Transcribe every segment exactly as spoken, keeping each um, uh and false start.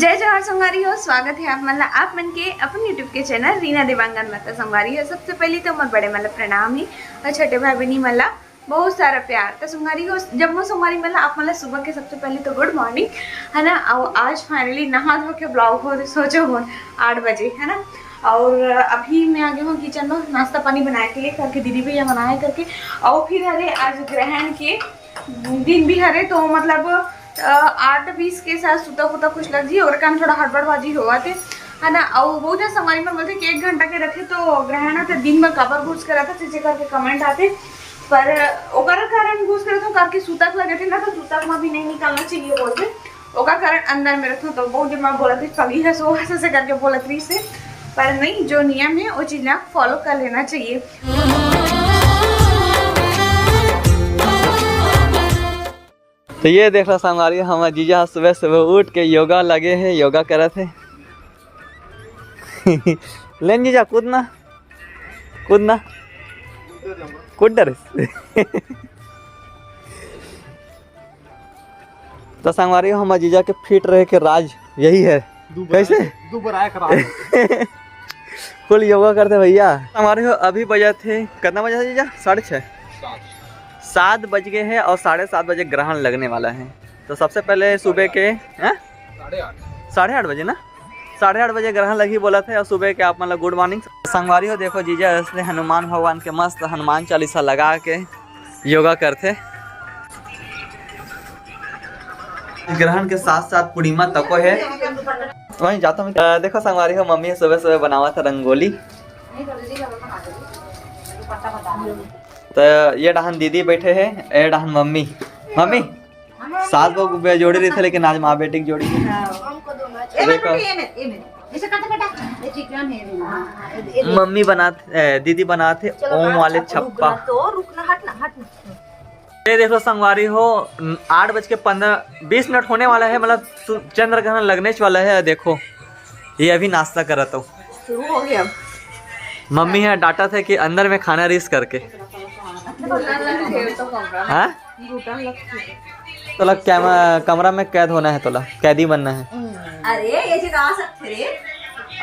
जय जोहार संगवारी हो, स्वागत है आप मन ला, आप मन के अपन YouTube के चैनल रीना देवांगन में। त संगवारी हो, सबसे पहले तो मोर बड़े मन ला प्रणाम है और छोटे भाई बहनी मन ला बहुत सारा प्यार। त संगवारी हो, जम्मो संगवारी मन ला, आप मन ला सुबह के सबसे पहले तो गुड मॉर्निंग, है ना। और आज फाइनली नहा धो के ब्लॉग हो सोचो हो आठ बजे, है ना। और अभी मैं आ गई हूँ किचन में नाश्ता पानी बनाए के लिए, करके दीदी भैया बनाए करके। और फिर अरे आज ग्रहण के दिन भी हरे, तो मतलब आठ बीस के साथ सुता कुता कुछ लग जी, और काम थोड़ा हड़बड़बाजी होवत हे, है ना। और बहुत जन संगवारी मन बोलथे कि एक घंटा के रखे तो ग्रहण आथे, दिन में काबर घुस के रहता, जैसे करके कमेंट आथे। पर ओकर कारण घुस के रहता, करके सुतक लगे थे ना, तो सुतक में भी नहीं निकालना चाहिए बोलते। ओकर कारण अंदर में रखो तो बहुत जन बोलत रहिस, पगली हस, वो हस, ऐसे करके बोलत रहिस हे। पर नहीं, जो नियम है वो चीज ला फॉलो कर लेना चाहिए। तो ये देख लो संगवारी, हमर जीजा सुबह सुबह उठ के योगा लगे है, योगा करत है। लेन जीजा, कूदना, कूदना, कूद डरे। तो संगवारी, हमर जीजा के फिट रहे के राज यही है। कैसे? फुल योगा करते भैया। संगवारी हो, अभी बजत हे, कितना बजा था जीजा? साढ़े छः। सात बज गए हैं और साढ़े सात बजे ग्रहण लगने वाला है। तो सबसे पहले सुबह के, हैं? साढ़े आठ बजे ना, साढ़े आठ बजे ग्रहण लगही बोलत हे। और सुबह के आप मन ला गुड मॉर्निंग। संगवारी हो, देखो जीजा असली हनुमान भगवान के मस्त हनुमान चालीसा लगा के योगा करथे। ग्रहण के साथ साथ पूर्णिमा तको है। वहीं जाता हूँ। अ, देखो संगवारी हो, मम्मी सुबह सुबह बनावत हे रंगोली। तो ये डहन दीदी बैठे हैं, ये डहन मम्मी। मम्मी, सास बहू के जोड़ी रहिथे, लेकिन आज माँ बेटी के जोड़ी है। देखो। मम्मी बनात, ए, दीदी बनात हे ओम वाले छप्पा। तो रुकना, हटना, हटना। ये देख लो संगवारी हो, आठ बज के पन्द्रह, बीस मिनट होने वाला है, मतलब सु-, चंद्र ग्रहण लगने वाला है। देखो, ये अभी नाश्ता करत हो। शुरू हो गया। मम्मी है डांटत हे कि अंदर में खाना रिस करके। हाँ? तोला कैम-, कमरा में कैद होना है, तोला कैदी बनना है। अरे, ये जगह आ सकते रे।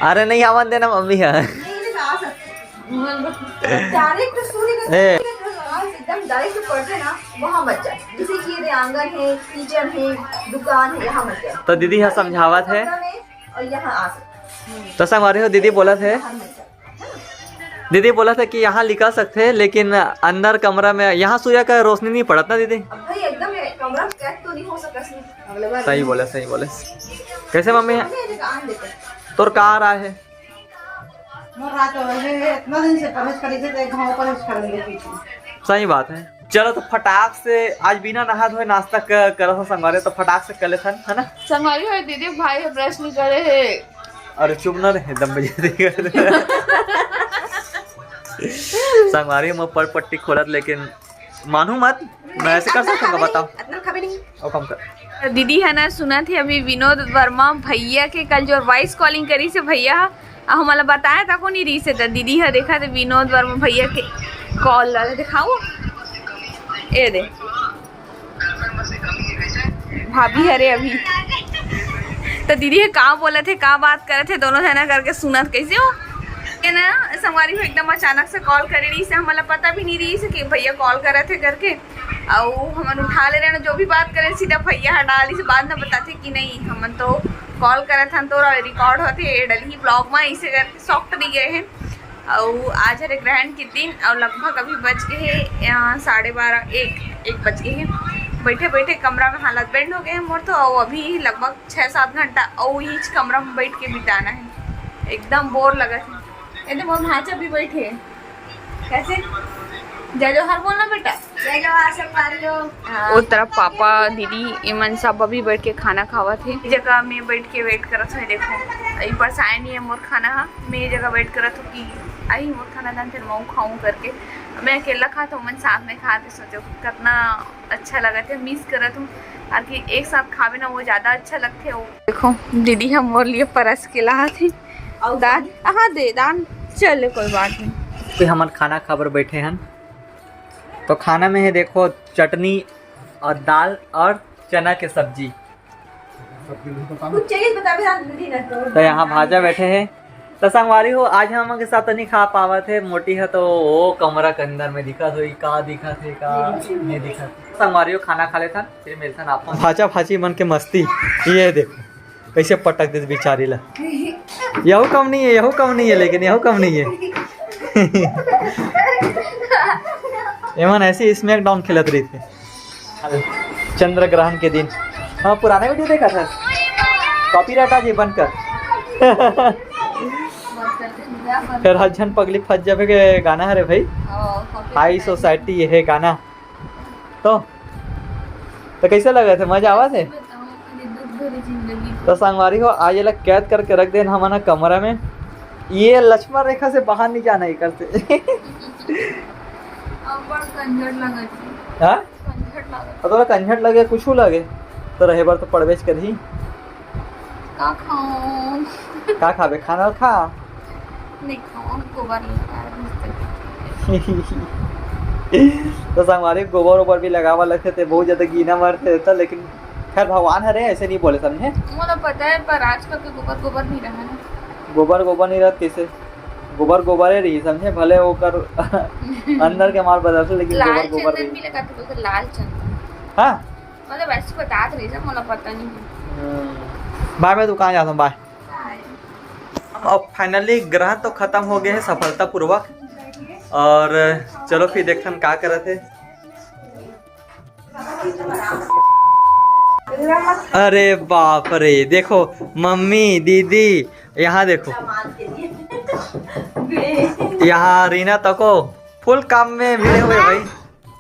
अरे नहीं, आवन देना मम्मी है। नहीं, ये जगह आ सकते। डायरेक्ट सूर्य का, ए। सूर्य का प्रकाश एकदम डायरेक्ट पड़ते ना, वहाँ मत जाए। जैसे कि ये आंगन है, किचन है, दुकान है, यहाँ मत जाए। तो दीदी यहाँ समझावत है। कमरा में और यहाँ आ सकते। तो संगवारी हो, दीदी बोलत हे, दीदी बोलत हे कि यहाँ निकल सकते हैं, लेकिन अंदर कमरा में यहाँ सूर्य का रोशनी नहीं पड़त ना दीदी। अब भाई एकदम ये कमरा पैक तो नहीं हो सकता इसमें। अगले बार सही बोले, सही बोले। कैसे मम्मी है? अरे, ये आन देते। तोर का आ रहा है? मोर रात हो गए, इतना दिन से परहेज करी थे, तो एक घाव परहेज कर लेती थी। सही बात है। चलो तो फटाक से आज बिना नहा धोए नाश्ता क-, करत हो संगवारी, तो फटाक से कर लेथन, है ना? संगवारी हो, दीदी भाई ह ब्रश नहीं करे हे। अरे चुप ना रहे, दम बजे दे। संगवारी, मैं पड़ पट्टी खोलत, लेकिन मानू मत, मैं ऐसे कर सकता हूँ, बताओ। अतना खाबे नहीं। ओ, कम कर। दीदी है ना, सुना थे अभी विनोद वर्मा भैया के कल जो वॉइस कॉलिंग करी से भैया, आ, हमला बताया था को नहीं रही से, त दीदी ह देखा थे विनोद वर्मा भैया के कॉल ला दिखाओ। ए दे, भाभी हरे अभी। तो दीदी ह का बोलत हे, का बात करत हे, दोनों जना करके सुनत कैसे हो? ये ना संगवारी हो एकदम अचानक से कॉल करे रही से, हमला पता भी नहीं रही से कि भैया कॉल करत हे करके। अउ हमन उठा ले रहे ना, जो भी बात करे सीधा भैया ह डाली से बाद में बताथे कि नहीं, हमन तो कॉल करत हन, तोरा रिकॉर्ड होथे, ये डलही ब्लॉग में, इसे करके सॉफ्ट नहीं गए हैं। अउ आज हरे ग्रहण के दिन, अउ लगभग अभी बज गए हैं, अ, साढ़े बारह, एक, एक बज गए हैं। बैठे बैठे कमरा में हालत बेंड हो गए हैं मोर तो, अउ अभी लगभग छः सात घंटा अउ इहीच कमरा में बैठ के बिताना है। एकदम बोर लगत है। ये तो मोर भांचा भी बैठे है। कैसे? जय जोहार बोलना बेटा। जय जोहार संगवारी हो। हाँ। ओ तरफ पापा, दीदी, इमन सब अभी बैठ के खाना खावत हे। जगह में बैठ के वेट करत हे, देखो, ये परसाए नहीं है मोर खाना हा। मैं ये जगह वेट करत हूँ कि आई मोर खाना दान, फिर मैं खाऊं करके। मैं अकेला खात हूँ, मन साथ में खात हे, सोचो कितना अच्छा लगत हे, मिस करत हूँ। और कि एक साथ खावे ना, वो ज्यादा अच्छा लगत हे। वो देखो, दीदी हम मोर लिए परस के लात हे। अउ दान, हाँ दे दान, चले कोई बात नहीं। तो हमन खाना खाबर बैठे हन, तो खाना में है देखो चटनी और दाल और चना के सब्जी। कुछ चाहिए बता भी, रात में dinner तो। तो यहाँ भांजा बैठे हैं। तो संगवारी हो, आज हमन के साथ तो नहीं खा पावत हे, मोटी हे तो वो कमरा के अंदर में दिखत होही, का दिखत हे, का नहीं दिखत। संगवारी हो, खाना खा लेथन, फिर मिलथन आप। भांचा भांची मन के मस्ती, ये देखो कैसे पटक देत बिचारी ला। यहू कम नहीं है, यहू कम नहीं है, लेकिन यहू कम नहीं है। एमन ऐसे Smackdown खेलत रहिथे। चंद्र ग्रहण के दिन। हाँ, पुराना video देखा था। Copyright आ जी, बंद कर। फिर हर झन पगली फंस जाबे के गाना हरे भाई। हाई सोसाइटी ये है गाना। तो, तो कैसे लगा थे? मजा आवा थे? तो संगवारी हो, आज ये लोग कैद करके रख देन हमन कमरा में। ये लक्ष्मण रेखा से बाहर नहीं जाना है कर से। अब बड़ कंजर लगत हे। हाँ? कंजर लगत। अब तोला कंजर लगे, कुछ लगे, तो रहे बर तो पड़बेच करही। का खाऊं? का खाबे? खाना खा। नहीं खाऊं, गोबर नहीं खाया। तो संगवारी, गोबर ओबर भी लगावा लगथे, ते बहुत ज्यादा गीना मरथे त, लेकिन खैर, भगवान हरे, ऐसे नहीं बोले, समझे? मोला पता है, पर आजकल के गोबर, गोबर नहीं रहा ना। गोबर, गोबर नहीं रहत, कैसे? गोबर, गोबर ही रही, समझे? भले ओकर अंदर के माल बदलथे, लेकिन लाल गोबर, गोबर चंदन रही। भी लगाथे, बोलथे लाल चंदन। हाँ? मतलब, ऐसे बतात रही, जब मोला पता नहीं है। हम्म। बाय, मैं दुकान जाता हूँ, बाय। बाय। अब finally ग्रहण तो खत्म हो गए है सफलतापूर्वक। और चलो फिर देखथन का करत है। अरे बाप रे, देखो मम्मी, दीदी, यहाँ देखो, यहाँ रीना तको full काम में भिड़े हुए भाई।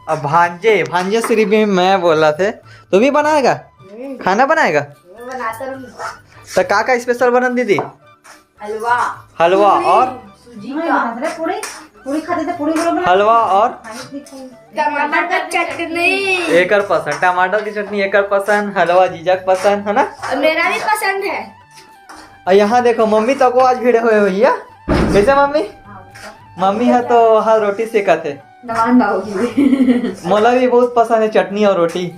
अब भांजे, भांजे सिर्फ भी मैं बोला थे, तू भी बनाएगा? हम्म। खाना बनाएगा? मैं बनाता रहूँ। तो का का special बनन दीदी? हलवा। हलवा पूरी, और? सूजी का। पूरी, पूरी खाते थे, पूरी पूरी बना। हलवा और? टमाटर का चटनी। एकर पसंद, टमाटर की चटनी एकर पसंद, हलवा जीजा के पसंद, है ना? और मेरा भी पसंद है। और यहाँ देखो, मम्मी तको आज भिड़े हुए भैया। कैसे मम्मी? मम्मी है तो वहाँ रोटी सेकत है। नवान बाबूजी। मोला भी बहुत पसंद है चटनी और रोटी।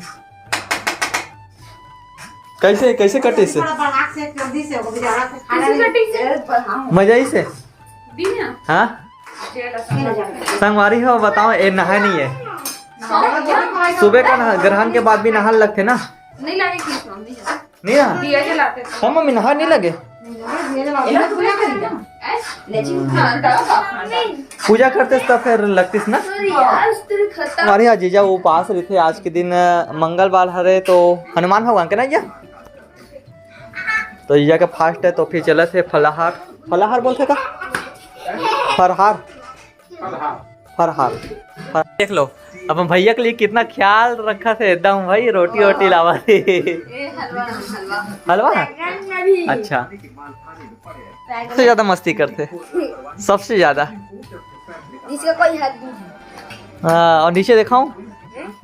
कैसे, कैसे कटिस? थोड़ा बढ़ा से कर दी से, वो भी ज्यादा से खाना कैसे नहीं। कटिस? ए, बढ़ा। मजा आइस? दी ना। हाँ? संगवारी हो, बताओ, ए नहाय नहीं है। नहाय नहीं है। सुबह का नहा, ग्रहण के बाद भी नहान लगथे ना? नहीं लगे कि स्वामी जी। नहीं नहा? दिया जलाते थे। हाँ मम्मी, नहा नहीं लगे? ये लोग पूजा करी ना। ऐस? लेकिन हाँ, डालो बाप। पूजा करते तो फिर लगतीस ना? अरे यार, तेरे खत्म। अरे हाँ जीजा, वो उपास रहिथे आज के दिन, अ, मंगलवार हरे तो हनुमान भगवान के ना जीजा। तो जीजा के fast है तो फिर चलत हे फलाहार। फलाहार बोलथे का? फरहार। फरहार। फर-, देख लो, अपन भैया के लिए कितना ख्याल रखत हे एकदम भाई, रोटी वोटी लावत हे। ए, हलवा, हलवा। हलवा? बैगन में भी। अच्छा। बैगन। सबसे ज्यादा मस्ती करथे, सबसे ज्यादा। जिसका कोई हद नहीं है। हाँ, और नीचे देखाऊं?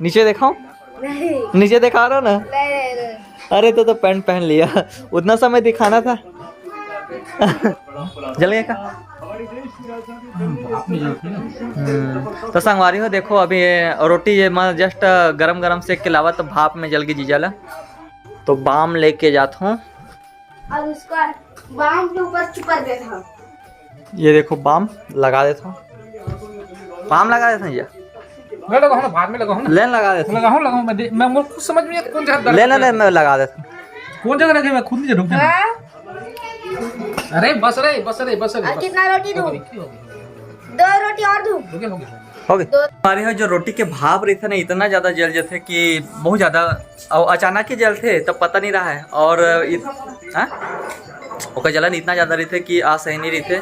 नीचे देखाऊं? नहीं। नीचे देखा रहा ना? नहीं, नहीं, नहीं। अरे, तो, तो पैंट पहन लिया। उतना समय दिखाना था। जल गया क्या? हम्म, तो संगवारी हो, देखो, अभी ये रोटी ये मैं just गरम गरम सेक के लावा, तो भाप में जल के जीजा ला, तो बाम लेके जात हूँ। और उसका बाम के ऊपर चिपक गया था। ये देखो, बाम लगा देता हूँ, बाम लगा देता हूँ ये। मैं लगाऊँ ना, बाद में लगाऊँ ना। लेन लगा देता हूँ। लगाऊँ, लगाऊँ, मैं दे-, मैं, मुझे कुछ समझ में नहीं आता, कौन जगह दर्द ले, ले, कर ले, रहा है। मैं लगा देता हूँ। कौन जगह लगे, मैं खुद नहीं जानूँ। हाँ? अरे, बस रे, बस रे, बस रे, और बस। कितना रोटी दूँ? हो गई, हो गई, हो गई। दो रोटी और दूँ? हो गया, हो गया, हो गया। हो गई। दो। हमारे यहाँ जो रोटी के भाप रहिथे ना, इतना ज्यादा जल जाथे कि बहुत ज्यादा, और अचानक ही जलथे, तब पता नहीं रहा है। और इत-, हाँ? ओकर जलन इतना ज्यादा रहिथे कि आ सही नहीं रहिथे।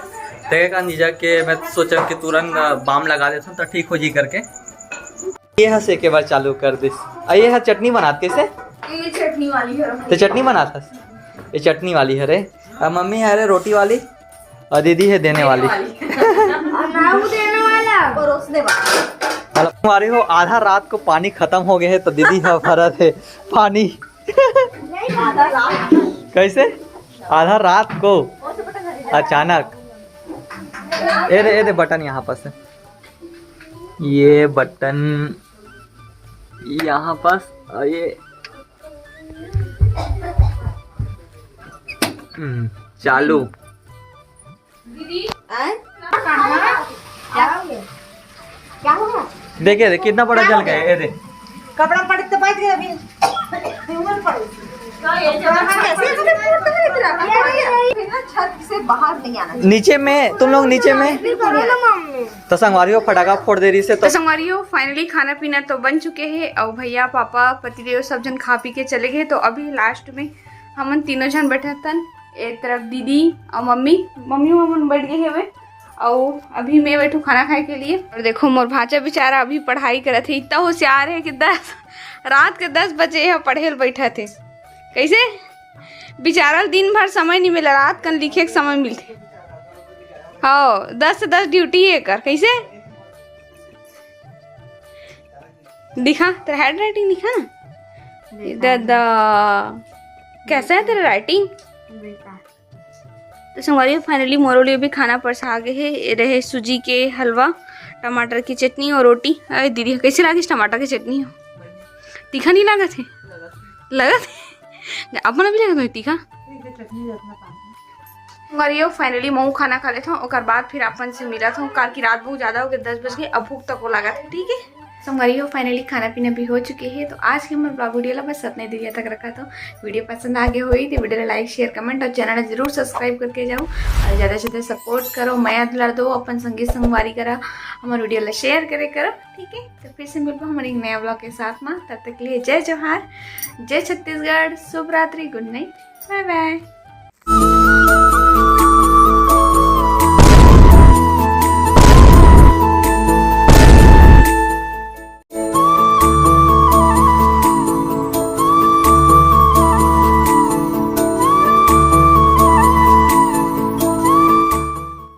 तेरे का जीजा के मैं सोचा कि तुरंत, अ, बाम लगा देता हूँ, तो ठीक हो जी करके। ये ह सेके बर चालू कर दिस। आ ये ह चटनी बनात कैसे? ये चटनी वाली है। तो चटनी बनात हस? ये चटनी वाली है रे। आ मम्मी है रे रोटी वाली, और दीदी है देने वाली। और नाऊ देने वाला, परोसने वाला। मतलब, हमारी हो आधा रात को पानी खत्म हो गया है, तो दीदी है भरत है पानी। नहीं, आधा रात। कैसे? आधा रात को अचानक। ए दे, ए दे बटन यहाँ पास है। ये बटन यहाँ पास, और ये हम्म, चालू। दीदी, आय? कहाँ? क्या हो गया? क्या हो गया? देखे दे, कितना बड़ा जल गया, ये दे। कपड़ा पड़ तो बच गया अभी। ऊपर पड़। तो ये जो है, कैसे, कैसे फोड़ते हैं इधर? फिर ना छत से बाहर नहीं आना। नीचे में, तुम लोग नीचे में। तो संगवारी हो, फटाका फोड़ दे रही से तो। तो संगवारी हो, finally खाना पीना तो बन चुके हे और भैया, पापा, पतिदेव सब झन खा पी के चले गए। तो अभी last में हमन तीनों झन बैठे हन, एक तरफ दीदी और मम्मी, मम्मी हमन बैठ गए हवे और अभी मैं बैठू खाना खाए के लिए। और देखो मोर भांचा बेचारा अभी पढ़ाई करत हे, इतना होशियार हे कि दस रात के दस बजे यह पढ़े ल बैठत हे। कैसे बेचारा ल दिन भर समय नहीं मिला, रात कन लिखे के समय मिलते। हाँ, दस से दस duty है कर। कैसे दिखा तेरा handwriting, दिखा ना दादा, कैसा है तेरा writing? तो संगवारी, finally मोरो लिए भी खाना परसा गे हे। ये रहे सूजी के हलवा, टमाटर की चटनी और रोटी। अरे दीदी, कैसे लागिस टमाटर की चटनी हो? तीखा नहीं लागत हे? लगत हे? अपन अभी लगत हो तीखा? संगवारी हो, finally महू खाना खा लेथों, ओकर बाद फिर अपन से मिलत हों। काल की रात बहुत ज्यादा हो गई, दस बज गए, अब भूख तक को लागत हे, ठीक है। संगवारी हो, finally खाना पीना भी हो चुके हे। तो आज के हमर vlog video ला बस अतने दूरिया तक रखत हों। Video पसंद आ गए होही तो video ला like, share, comment और channel ला जरूर subscribe करके जाओ और ज्यादा से ज्यादा support करो, मया दुलार दो अपन संगी संगवारी करा, हमर video ला share करे करो, ठीक है। तो फिर से मिलबो हमर एक नया vlog के साथ में, तब तक के लिए जय जोहार, जय छत्तीसगढ़, शुभ रात्रि, good night, bye bye।